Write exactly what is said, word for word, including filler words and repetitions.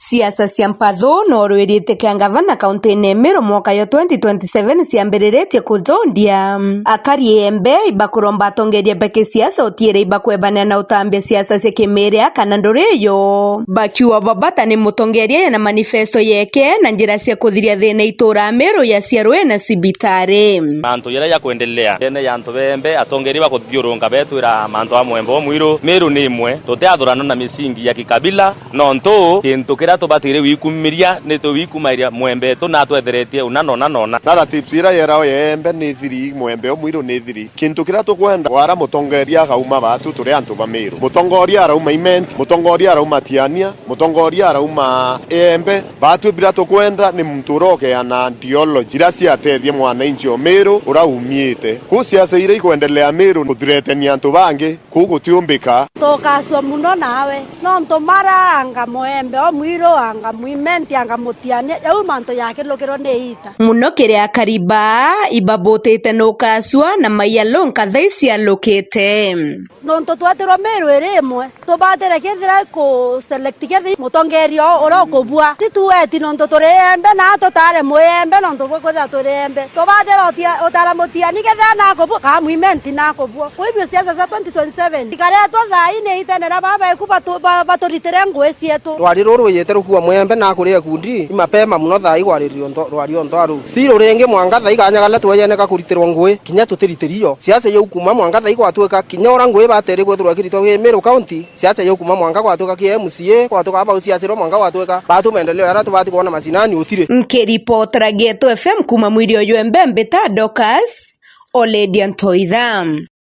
Siasa cia mpathu na urwiri iti kia ngavana kaunti-ini ya Meru mwaka yo twenty twenty-seven ciambiriritie kuthundia. Akari Embe ibakuromba atongeria ba kisiasa utiire ibakwebania na utambia siasa cia kimiria kana nduri iyo, bakiuga babata ni mutongeria ena manifesto yeke na njira cia kuthiria thina itura Meru ya Ciarwe na cibitari. Mantu jaria jakwendelea ndene ya antu ba Embe, atongeria bakuthiurunka betwira mantu a Mwembe o mwiru. Meru ni imwe, tutiathurana na misingi ya kikabila, nontu kintu kiria tubatire gwikumiria ni tugwikumairia Mwembe tu na twetheretie una nona nona. Narratives iria yerao ya Embe ni thiri, Mwembe o mwiru ni thiri. Kintu kiria tukwenda, wara mutongeria akauma batu turi antu ba Meru. Mutongoria arauma Imenti, mutongoria arauma Tiania, mutongoria arauma Embe. Batu biria tukwenda ni muntu urokeana ideology iria ciatethia mwananchi o Meru uria umiite. Ku siasa iria ikwendelea Meru kuthiretania antu bangi, ku gutiumbika. Tukasua muno nawe, nontu mara anga Mwembe o mwiru, anga Mwimenti, anga Mutiania, jau mantu jakilukirwe ni ita. Muno kiri akari ba ibabutite nukasua na maiya lunka thaa icialukite. Nontu twetirwe Meru iri imwe, tubatire kethira ku select kethi mutongeria uria ukubua. Ti tueti nontu turi Embe na tutare mwi Embe nontu gwe kwithira turi Embe. Tubatire utia-, utara Mutiani kethira nakubua, ka Mwimenti nakubua. Kwa hivyo siasa cia twenty twenty-seven ikaretwa thaa ii ni itenera baba eku batu-, ba-, baturitire ngui cietu. Rwari ruru rwijite rukua Mwembe na kuria ikundi, ni mapema muno thaa ii kwaririo nto-, rwari o ntwa ruu. Still ringi mwanka thaa ii kanya karia twejene ka kuritirwa ngui, kinya tutiritirio. Siasa jau kuma mwanka thaa ii gwatuika kinya uria ngui bateri kwithirwa ikiritwa wi Meru County, siasa jau kuma mwanka gwatuika ki M C A, gwatuika abau siasa iria mwanka gwatuika batu maendeleo yaria tubati kwona macinani utiri. Nkiripotera Geto F M kuma mwiri uyu Embe mbita Dorcas Oledia Ntoitha.